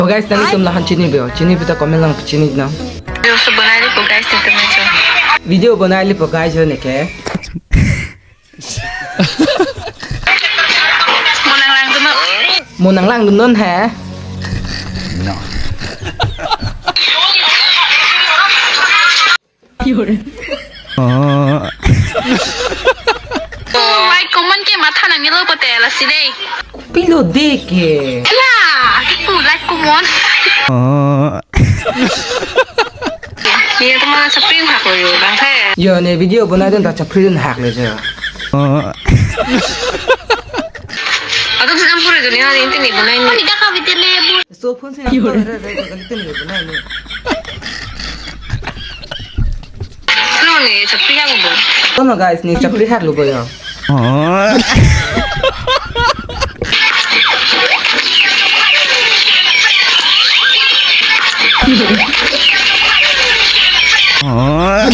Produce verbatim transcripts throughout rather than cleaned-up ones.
Oh guys, tangtum lahan chini be, chini be ta comment lang chini na. Video so banai le po guys, tangtum cho. Video banai le po guys, jo neke. Mo nanglangdun non. Mo nanglangdun non he. Oh. Oh, like comment ke matha nangnelo pote lasi dei. Kopilo dei ke. La, itu like comment. Oh. Ni itu mah chapri hak lo yo, bang the. Yo, ne video banai dun ta chapri dun hak le jo. Oh. Atum sedang pura dunia ni, ini ni banai ni. Ani dak ka video le bu. So phone si nang to re re re kali tin le banai ni. Lo ni chapri hak lo bo. Kono guys, ni chapri hak lo bo yo. Oh. Oh.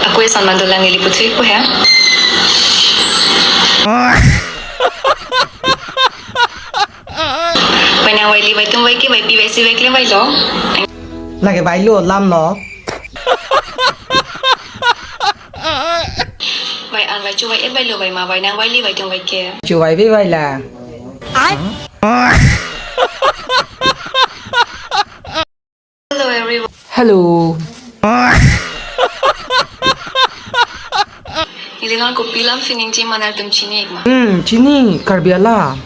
Ako ya son mandulang neli putri ko ya. Vainang vaili vaitum vaike vaipi vaisi vaikle vailo. Lake vailo lam lo. Vai an vaichu vai et vailo vaima vainang vaili vaitum vaike. Chu vai vi vaila. Hello everyone. Hello. Neli non kopi lam si ningje ma nangtum chini ik ma? Hmm, chini Karbi alam.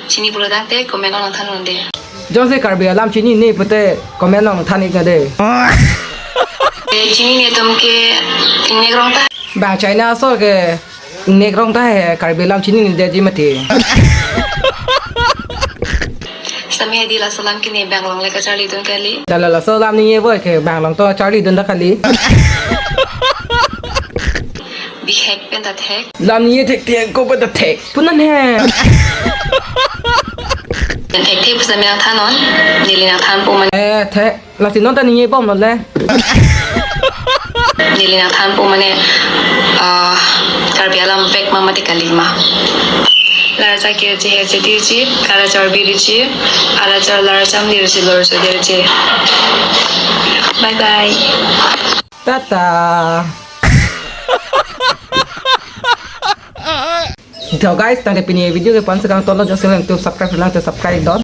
Chini pulo tangte comment along than un dei. Jongsi Karbi alam chinine pote comment along than ik na dei. Eh, chini netum ke ingnek rong ta. Bang China asor ke ingnek rong ta he Karbi alam chinine detji mati. Sami hadi laso alam ke ne bang along le kacharlidun kali. Dala laso alam ningje boi ke bang along to charlidun ta kali. Bihek pen ta thek. Lam ningje thekthek ko pen ta thek. Pu non he. Thekthek pu sami nangthan non. Neli nangthan po mane. Eh, thek. Lasi non ta ningje bom lo le. Neli nangthan po mane, ah, Karbi alam vek ma mati kali ma. Larja ke je he je dirji, kara chor birji, ala chor larjam dirji lorso dirji. Bye bye. Tata. So guys, tangte pini video ke pon sekang tolo jongsi nangtum subscribe lang te subscribe dot.